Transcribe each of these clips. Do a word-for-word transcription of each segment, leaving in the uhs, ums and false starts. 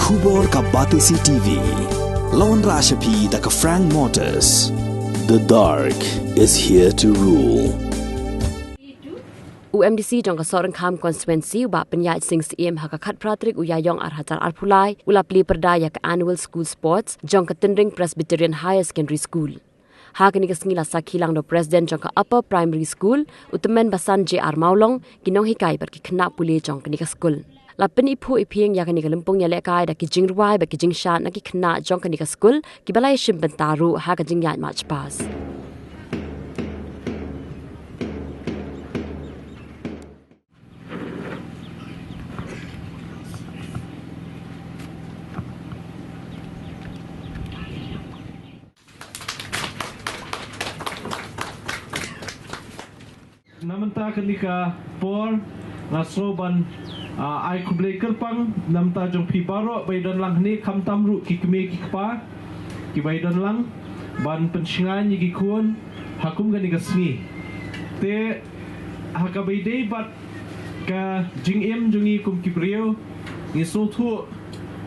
Khubor ka Batesi T V. Lawan Rashapi da ka Frank Motors. The dark is here to rule. U M D C jong ka Sohryngkham constituency u Bah Pynïaid Sing Syiem ha ka khatphra tarik u Ïaïong ar hajar arphew lai u la plie pyrda ïa ka annual school sports jong ka Tynring Presbyterian Higher Secondary School. Ha kane ka sngi la sakhi lang da u President jong ka Upper Primary School, u Tymmen Basan J R Mawlong, ki nonghikai bad ki khynnah pule jong kane ka skul. La pyniphuh iphieng ïa kane ka lympung ïalehkai da ki jingrwai bad ki jingshad na ki khynnah jong kane ka skul, kiba la ïashim bynta ruh ha ka jingïaid march past. Na mynta kane ka por nga sngew ban, ah, ai khublei kyrpang na mynta jong phi baroh ba ïadon lang hangne, khamtam ruh ki kmie ki kpa kiba ïadon lang ban pynshngaiñ ïa ki khun ha kum kane ka sngi. Te ha kaba ïadei bad ka jingim jong ngi kum ki briew, ngi sngewthuh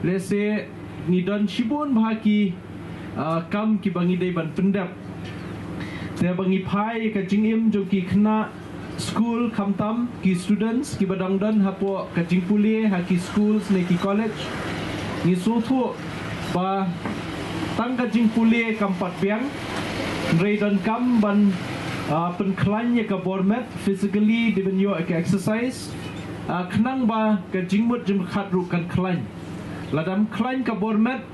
lehse ngi don shibun bha ki, ah, kam kiba ngi dei ban pyndep. Te ba ngi phai ka jingim jong ki khynnah skul, khamtam ki students kiba dang don hapoh ka jingpule ha ki schools ne ki college, ngi sngewthuh ba tang ka jingpule kam pat biang, hynrei donkam ban, ah, pynkhlaiñ ïa ka bor met physically, dei ban ïoh ïa ka exercise, ah, khnang ba ka jingmut jingpyrkhat ruh kan khlaiñ. Lada ym khlaiñ ka bor met,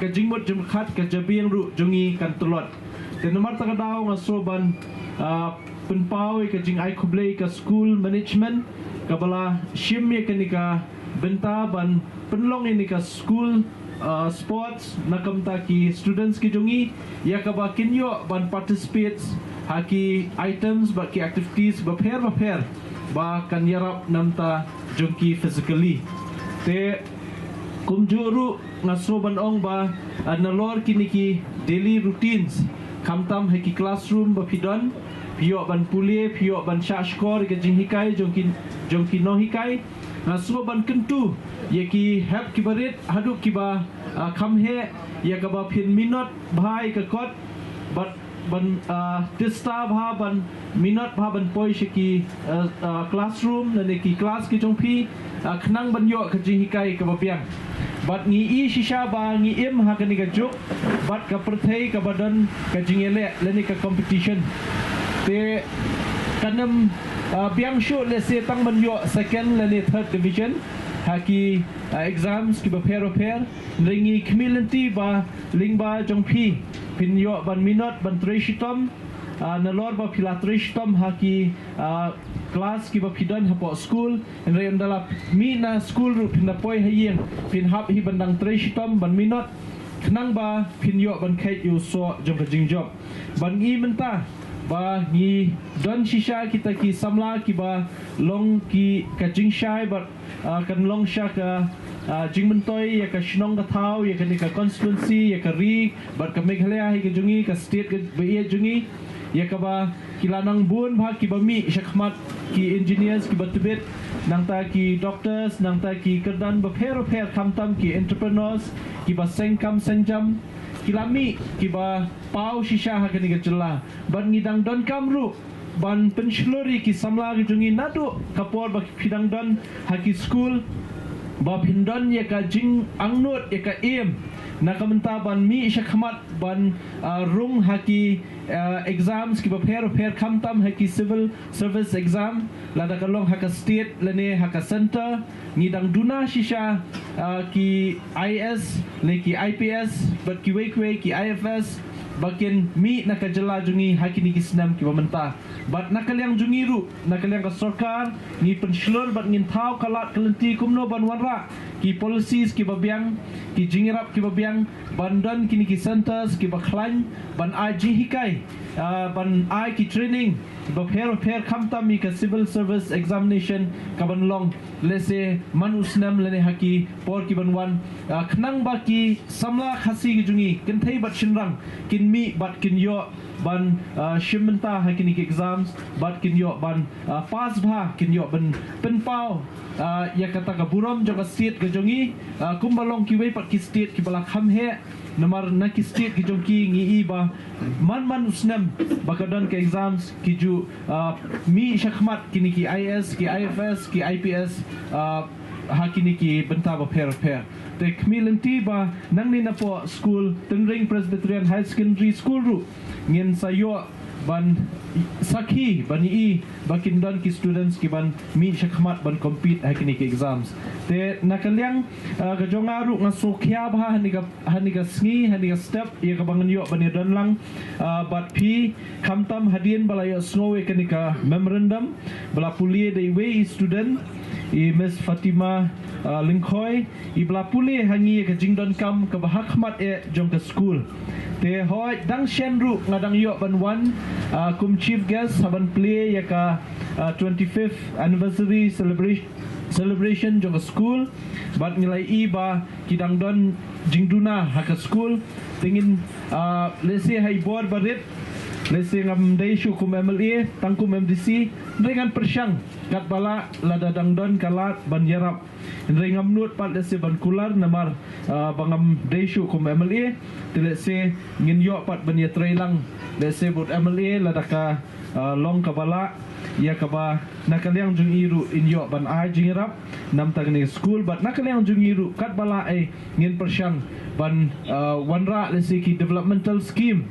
ka jingmut jingpyrkhat, ka jabieng ruh jong ngi kan tlot. Te namar kata ka daw nga sngew ban, ah, pynpaw ïa ka jingai khublei ka school management kaba la shim ïa kane ka bynta ban pynlong ïa kane ka school, ah, sports na ka bynta ki students ki jong ngi, ïa kaba kin ïoh ban participate ha ki items bad ki activities bapher bapher ba kan ïarap na ka bynta jong ki physically. Te kumjuh ruh nga sngew ban ong ba, ah, nalor kine ki daily routines, khamtam ha ki classroom ba phi don, phi ïoh ban pule, phi ïoh ban shahshkor ïa ka jinghikai jong ki, jong ki nonghikai. Nga sngew ban kyntu ïa ki hep kiba rit haduh kiba, ah, kham heh, ïa kaba phin minot bha ïa ka kot bad ban, ah, tista bha, ban minot bha ban poi sha ki, ah, ah, classroom lane ki class ki jong phi, ah, khnang ban ïoh ka jinghikai kaba biang. Bad ngi i shisha ba ngi im ha kane ka juk bad ka pyrthei kaba don ka jingïaleh lane ka competition. Te kan ym, ah, biang shuh lehse tang ban ïoh second lane third division ha ki, ah, exams kiba pher bapher. Hynrei ngi khmih lynti ba lyngba jong phi phin ïoh ban minot ban trei shitom, ah, nalor ba phi la trei shitom ha ki, ah, class kiba phi don hapoh school. Hynrei ynda la mih na school ruh phin da poi ha ïing, phin hap hi ban dang trei shitom ban minot khnang ba phin ïoh ban kheit ïa u soh jong ka jingjop. Bad ngi mynta ba ngi don shisha kita ki samla kiba long ki ka jingshai bad, ah, kan long sha ka, ah, jingmyntoi ïa ka shnong ka thaw, ïa kane ka constituency, ïa ka ri bad ka Meghalaya hi ka jong ngi, ka state kaba ïeit jong ngi, ïa kaba ki la nang bun bha kiba mih shakhmat, ki engineers kiba tbit, nangta ki doctors, nangta ki kyrdan bapher bapher, khamtam ki entrepreneurs kiba seng kam seng jam, ki la mih kiba paw shisha ha kane ka jylla. Bad ngi dang donkam ruh ban pynshlur ïa ki samla ki jong ngi naduh ka por ba phi dang don ha ki school, ba phin don ïa ka jingangnud, ïa ka aim na ka bynta ban mih shakhmat ban, ah, rung ha ki, ah, exams kiba pher bapher, khamtam ha ki civil service exam, lada ka long ha ka state lane ha ka centre. Ngi dang duna shisha, ah, ki I A S ne ki I P S bad kiwei kiwei ki I F S ba kin mih na ka jylla jong ngi ha kine ki snem kiba mynta. Bad na ka liang jong ngi ruh, na ka liang ka sorkar, ngi pynshlur bad ngin thaw ka lad ka lynti kumno ban wanrah ki policies kiba biang, ki jingïarap kiba biang, ban don kine ki centres kiba khlaiñ, ban ai jinghikai, ah, ban ai ki training bapher bapher, khamtam ïa ka civil service examination kaban long lehse man u snem lane ha ki por kiban wan, ah, khnang ba ki samla Khasi ki jong ngi kynthei bad shynrang kin mih bad kin ïoh ban, ah, shim bynta ha kine ki exams bad kin ïoh ban, ah, pass bha, kin ïoh ban pynpaw, ah, ïa kata ka burom jong ka state ka jong ngi, ah, kumba long kiwei pat ki state kiba la kham heh. Namar na ki state ki jong ki ngi i ba man man u snem ba ka don ka exams ki ju, ah, mih shakhmat kine ki I A S, ki I F S, ki I P S, ah, ha kine ki bynta bapher bapher. Te khmih lynti ba nangne napoh skul Tynring Presbyterian Higher Secondary School ruh ngin sa ïoh ban sakhi ban i ba kin don ki students kiban mih shakhmat ban compete ha kine ki exams. Te na ka liang, ah, ka jong nga ruh nga sngewkhia bha ha kane ka, ha kane ka sngi, ha kane ka step ïa kaba ngan ïoh ban ïadon lang, ah, bad phi, khamtam hadien ba la ïohsngew ïa kane ka memorandum ba la pule da iwei i student, i Miss Fatima, ah, Lyngkhoi, iba la pule ha ngi ïa ka jingdonkam kaba hakhmat eh jong ka skul. Te hooid dang shen ruh nga dang ïoh ban wan, ah, kum chief guest ha ban plie ïa ka, ah, twenty-fifth anniversary celebra-, celebration jong ka skul. Bad ngi la i ba ki dang don jingduna ha ka skul. Te ngin, ah, lehse ha i bor barit, lehse ngam dei shuh kum M L A, tang kum M D C, hynrei ngan pyrshang katba lah lada dang don ka lad ban ïarap. Hynrei ngam nud pat lehse ban kular namar, ah, ba ngam dei shuh kum M L A. Te lehse ngin ïoh pat ban ïatrei lang lehse bad M L A lada ka, ah, long kaba lah ïa kaba na ka liang jong i ruh in ïoh ban ai jingïarap namar kane ka skul bad na ka liang jong i ruh katba lah ei ngin pyrshang ban, ah, wanrah lehse ki developmental scheme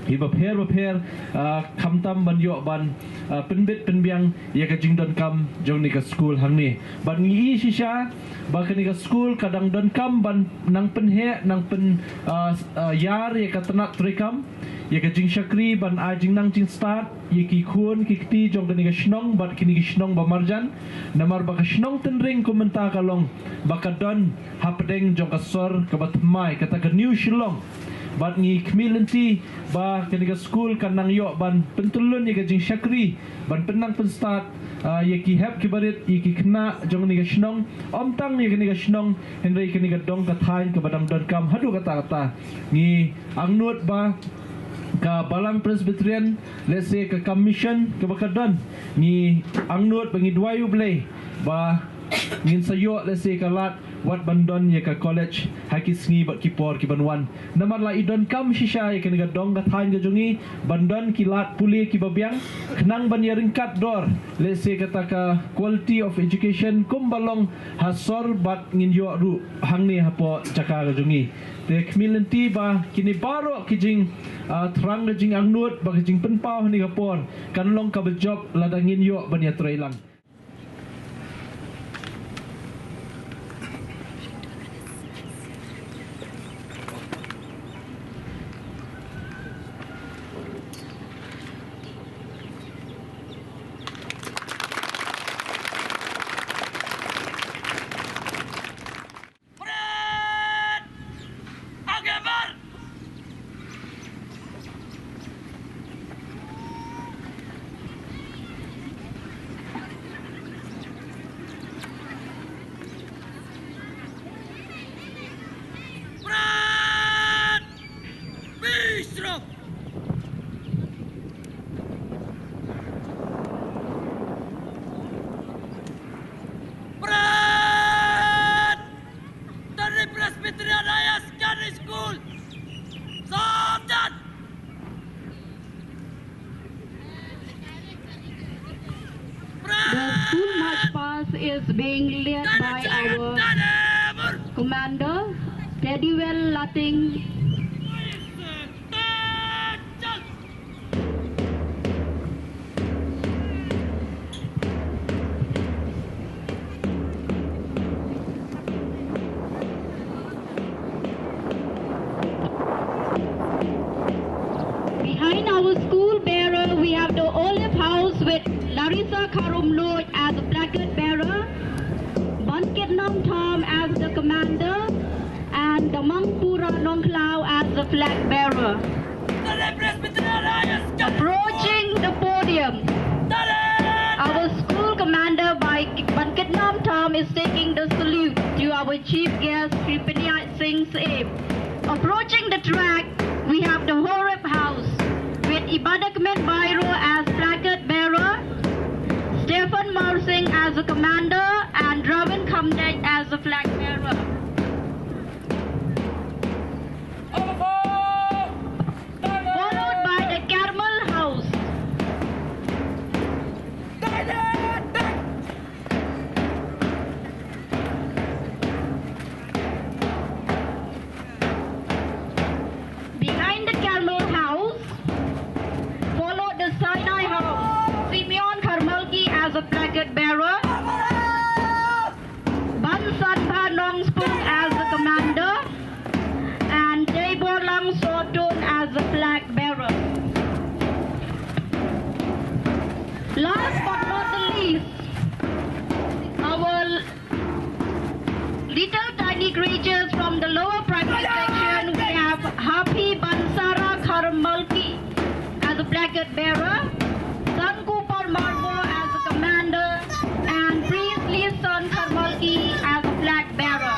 iba pher ba pher, ah, khamtam ban ïoh ban, ah, pynbit pynbiang ïa ka jingdonkam jong kane ka skul hangne. Bad ngi i shisha ba kane ka skul ka dang donkam ban nang pynheh, nang pyn, ah, ah, ïar ïa ka tnat treikam, ïa ka jingshakri ban ai jingnang jingstad ïa ki khun ki kti jong kane ka shnong bad kine ki shnong ba marjan. Namar ba ka shnong Tynring kum mynta ka long ba ka don hapdeng jong ka sor kaba thymmai, kata ka New Shillong. Bad ngi khmih lynti ba kane ka skul kan nang ïoh ban pyntyllun ïa ka jingshakri ban pynnang pynstad, ah, ïa ki hep ki barit, ïa ki khynnah jong kane ka shnong, ym tang ïa kane ka shnong hynrei kane ka dong ka thaiñ kaba dang donkam haduh katta katta. Ngi angnud ba ka Balang Presbyterian, lehse ka kam mission kaba ka don, ngi angnud ba ngi duwai U Blei ba ngin sa ïoh lehse ka lad wat ban don ïa ka college ha ki sngi bad ki por kiban wan. Namar la i donkam shisha ïa kane ka dong ka thaiñ ka jong ngi ban don ki lad pule kiba biang khnang ban ïaryngkat dor lehse kata ka quality of education kumba long ha sor bad ngin ïoh ruh hangne hapoh jaka ka jong ngi. Te khmih lynti ba kine baroh ki jing, ah, thrang ka jingangnud bad ka jingpynpaw ha kane ka por kan long kaba jop lada ngin ïoh ban ïatrei lang. Tynring Presbyterian Higher Secondary School. Sergeant! The school march past is being led by our commander, Teddywell Lating. Behind our school bearer, we have the Olive House with Larissa Kharumluid as a placard bearer, Bankitnam Tham as the commander, and Damangpura Nongkhlaw as the flag bearer. Approaching the podium. Our school commander by Ban Kit Nam Tham is taking the salute to our chief guest, Shri Piniat Singh Syiem. Approaching the track, we have the Horeb House with Ibadakmen Bairo as placard bearer, Stephen Marsing as the commander, and Robin Khamdej as the flag bearer. Followed by the Carmel House. Behind the Carmel House, followed the Sinai House. Simeon Kharmalki as a placard bearer. Ban Sanba Nongspung as the commander, and Deiborlang Sotun as the flag bearer. Last but not the least, our little tiny creatures from the lower primary section, we have Happy Bansara Kharmalki as a placard bearer, Sun Cooper Marbo as a commander, and Princely Sun Kharmalki as a flag bearer,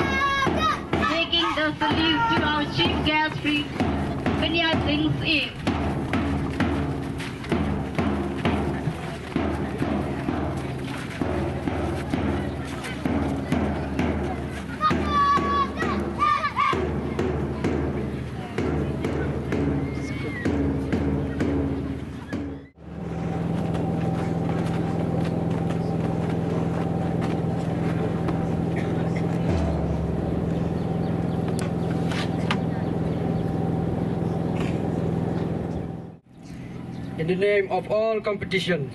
taking the salute to our chief guest, Shri Vinaya Singh Syiem. In the name of all competitions,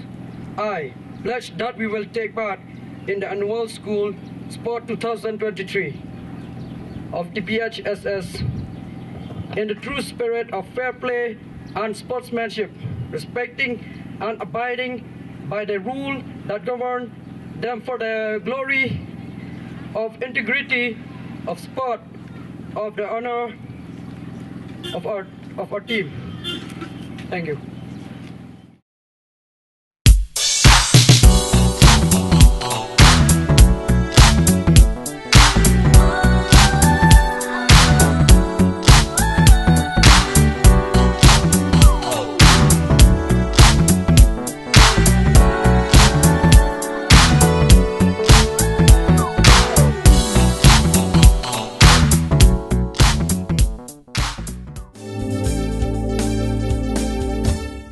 I pledge that we will take part in the annual school sport two thousand twenty-three of T P H S S in the true spirit of fair play and sportsmanship, respecting and abiding by the rule that govern them for the glory of integrity of sport, of the honor of our, of our team. Thank you.